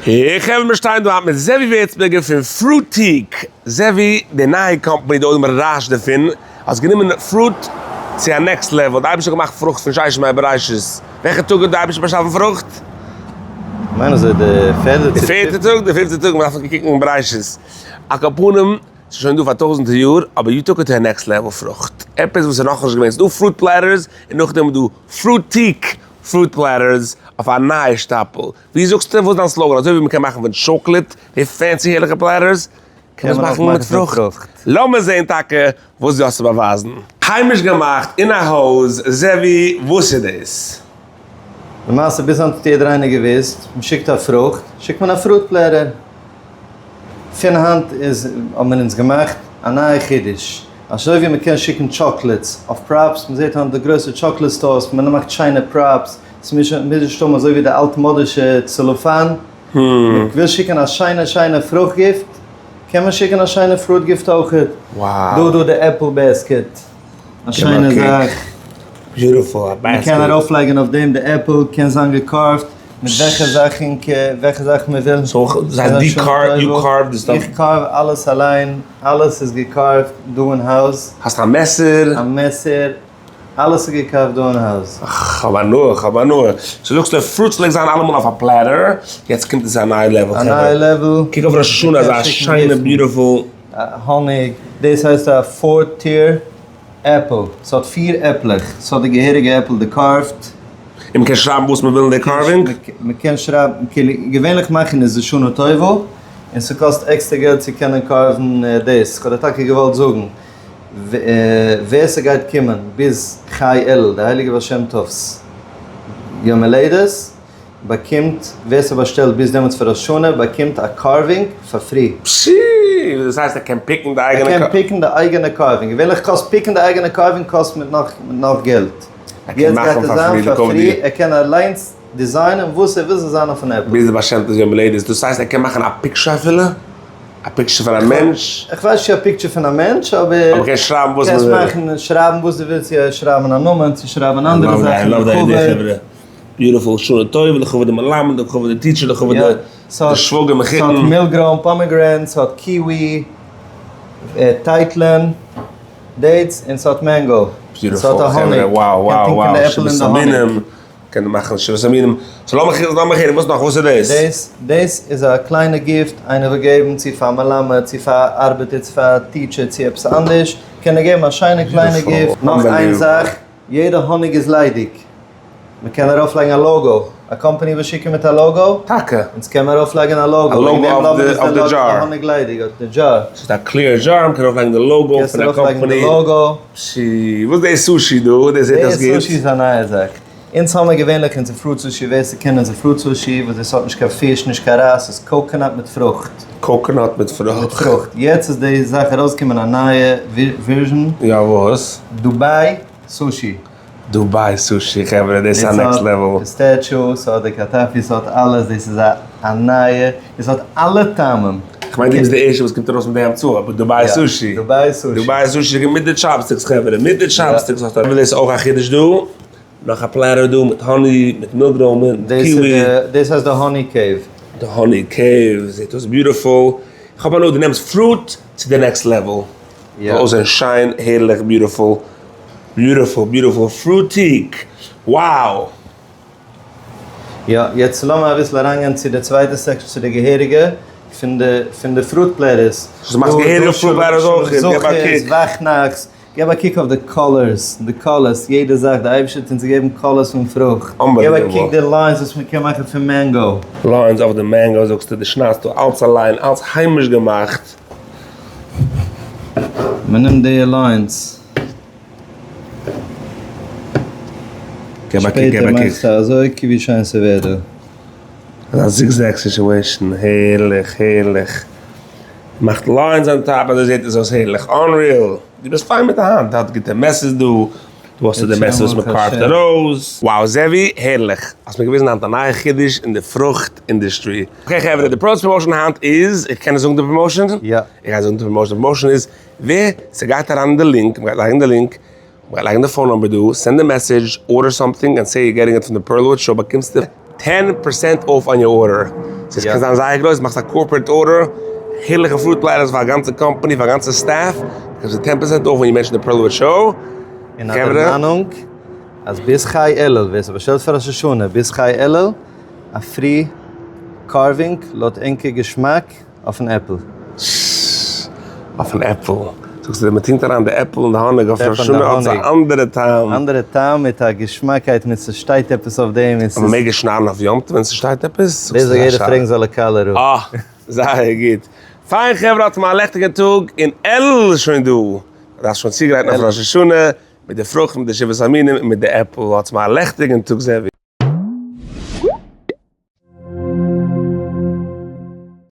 איך הער מיר שטייען דא היינט מיט זעווי ווערצבערגער פון פרוטיק. זעווי, די נייע קאמפאני, די עולם רעש'ט דערפון, האסט גענומען fruit צו א next level, די אייבערשטער האט געמאכט פרוכט פון ששת ימי בראשית, וועלכע טאג האט די אייבערשטער באשאפן פרוכט? כ'מיין אזוי די פערדע די פערטע טאג, די פיפטע טאג, מ'דארף קוקן אין בראשית. על כל פנים, ס'איז שוין דא פאר טויזענטער יאר, אבער you took it to a next level פרוכט. עפעס וואס איז נאכנישט געווען, ס'איז דא fruit platters, און נאכדעם איז דא פרוטיק fruit platters אויף א נייע שטאפל. ווי זאגסטו? וואס איז דיין slogan? אזוי ווי מ'קען מאכן פון chocolate די fancy הערליכע platters, קען מען עס מאכן מיט פרוכט. לאמיר זען טאקע וואס דו האסט צו באווייזן. היימיש געמאכט אין א הויז, זעווי וואס איז דאס? למעשה ביז היינט האט יעדער איינער געוויסט, מען שיקט א פרוכט, שיקט מען א fruit platter. פון היינט איז האט מען אונז געמאכט א נייע חידוש, אזוי ווי מען קען שיקן chocolates אויף props, מען זעט היינט די גרויסע chocolate stores, מען מאכט שיינע props, ס'מוז נישט האבן אזוי ווי די אלטמאדישע צעלאפאן, מען וויל שיקן א שיינע שיינע פרוכט gift, קען מען שיקן א שיינע fruit gift אויכעט. דא דא די עפל basket, א שיינע זאך. Beautiful, א basket. מען קען ארויפלייגן אויף דעם די עפל, קען זיין גע carved מיט וועלכע זאך און וועלכע זאך מען וויל. So דאס הייסט דו carve די stuff? איך carve אלעס אליין, אלעס איז גע carved דא אין הויז. האסט א מעסער? א מעסער. אלעס איז געקאווערט דא אין הויז. כ'האב הנאה, כ'האב הנאה. So זאגסטו fruits פלעגט זיין אלעמאל אויף א platter, יעצט קומט עס א נייע level חברה. א נייע level. קוק אויף ראש השנה אזא שיינע beautiful. האניג, דאס הייסט א four tier עפל, ס'האט פיר עפלעך, ס'האט די געהעריגע עפל די carved. און מ'קען שרייבן וואס מ'וויל אין די carving? מ'קען שרייבן, כאילו געווענליך מאכן איז די שנה טובה, און ס'קאסט עקסטער געלט צו קענען carve ן דאס, כ'האב דיר טאקע געוואלט זאגן. ווער ס'גייט קומען ביז חי אלול די הייליגע בעל שם טוב'ס יום הולדת באקומט, ווער ס'באשטעלט ביז דעמאלטס פאר ראש השנה באקומט א carving פאר free. פשי! דאס הייסט ער קען pick ן די אייגענע ער קען pick ן די אייגענע carving, געווענליך קאסט pick ן די אייגענע carving קאסט מיט נאך מיט נאך געלט, ער קען מאכן פאר free פאר free, ער קען אליינס design ען וואס ער וויל זאל זיין אויפן עפל. ביז די בעל שם טוב'ס יום הולדת, דאס הייסט ער קען מאכן א picture אפילו? א picture פון א מענטש? איך ווייס נישט צו א picture פון א מענטש, אבער. אבער קענסט שרייבן וואס מען וויל. קענסט מאכן, שרייבן וואס דו ווילסט, צו שרייבן א נאמען, צו שרייבן אנדערע זאכן. I love the idea חברה. Beautiful, שנה טובה, לכבוד די מלמד, לכבוד די teacher, לכבוד די שוואגער מחותן. ס'האט מילגרוים, pomegranate, ס'האט kiwi, טייטלען, dates, און ס'האט mango. Beautiful חברה, wow wow wow, שבעת המינים. קען מען מאכן שבעת המינים. So לאמיך לאמיך הערן וואס נאך וואס איז דאס? דאס דאס איז א קליינע gift איינער וויל געבן צו פאר מלמד צו פאר ארבעטער צו פאר teacher צו עפעס אנדערש קען ער געבן א שיינע קליינע gift. נאך איין זאך יעדע האניג איז ליידיג מען קען ארויף לייגן א logo א קאמפאני וויל שיקן מיט א logo טאקע? אונז קען מען ארויף לייגן א logo א logo אויף די jar האניג ליידיג אויף די jar. ס'איז א clear jar מ'קען ארויף לייגן די logo פון א קאמפאני. פשי, וואס דעי סושי דא? דאס זעט אויס גוט. די סושי איז א נייע זאך. אונז האמער געווענליך אונזער fruit sushi, ווער ס'קען אונזער fruit sushi, וואס דאס האט נישט קיין פיש, נישט קיין רייז, ס'איז coconut מיט פרוכט. Coconut מיט פרוכט? מיט פרוכט. יעצט איז די זאך ארויסגעקומען א נייע version. יא וואס? דובאי sushi. דובאי sushi חברה דאס איז א next level. Pistachio, ס'האט די קארטאפל, ס'האט אלעס, דאס איז א נייע, עס האט אלע טעמים. כ'מיין דו ביסט די ערשטע וואס קומט ארויס מיט די המצאה, אבער דובאי sushi. דובאי sushi. דובאי sushi מיט די chopsticks חברה, מיט די chopsticks האסטו. דאס איז אויך א חידוש דא, נאך א platter דא מיט honey, מיט מילגרוים, מיט kiwi. דאס הייסט די honey cave. די honey cave, זעט אויס beautiful. כ'האב הנאה דו נעמסט fruit צו די next level. זאל אויסזען שיין, הערליך, beautiful, beautiful, beautiful, פרוטיק, wow! יא, יעצט לאמיר אביסל אריינגיין צו די צווייטע section, צו די געהעריגע פון די פון די fruit platters. דו מאכסט געהעריגע fruit platters אויך? געב א קוק. וואכנאכטס, געב א קוק אויף די colors, די colors, יעדע זאך, די אייבערשטער האט אונז געגעבן colors פון פרוכט. געב א קוק די lines וואס מען קען מאכן פון mango. Lines אויף די mango זאגסטו, דו שניידסט דא אלץ אליין, אלץ היימיש געמאכט. מען נעמט די lines. שפעטער מאכסטו אזוי קוק ווי שיין ס'ווערט דא. אזא zigzag situation, הערליך הערליך. מאכט lines on top אזוי זעט עס אויס הערליך, unreal. דו ביסט פיין מיט די האנט, האט גוטע מעסערס דא, דא האסטו די מעסער וואס מען carve ט ארויס. Wow זעווי, הערליך. האסט מיר געוויזן היינט א נייע חידוש אין די פרוכט industry. Okay חברה, די פראדס promotion היינט איז, איך קען עס זאגן די promotion? יא. איך גיי זאגן די promotion, די promotion איז, ווער ס'גייט אריין אין די link, מ'גייט לייגן די link, מ'גייט לייגן די phone number דא, send א message, order something, and say you getting it פון די פערלוואוד show באקומסטו ten percent off on your order. ס'איז קען זיין זייער גרויס, מאכסט א corporate order, הערליכע fruit platters פאר א גאנצע קאמפאני, פאר א גאנצע staff, באקומסטו 10% off ווען you mention די פערלאוויטש show. און א דערמאנונג אז ביז חי אלול, ווער ס'באשטעלט פאר ראש השנה ביז חי אלול, א free carving לויט ענקער געשמאק אויפן עפל. אויפן עפל. זאגסטו ווען מ'טונקט אריין די עפל אין די האניג אויף ראש השנה האט עס א אנדערע טעם. אנדערע טעם מיט א געשמאקייט מיט ס'שטייט עפעס אויף דעם און ס'איז. אבער מעג עס שניידן אויף יום טוב ווען ס'שטייט עפעס? דאס זאל יעדער פרעגן זיין לאקאלע רב. אה, זייער גוט. פיין חברה האטס מיר א לעכטיגן טאג און אלול איז שוין דא. מ'דארף שוין צוגרייטן אויף ראש השנה מיט די פרוכט מיט די שבעת המינים און מיט די עפל. האטס מיר א לעכטיגן טאג זאבי.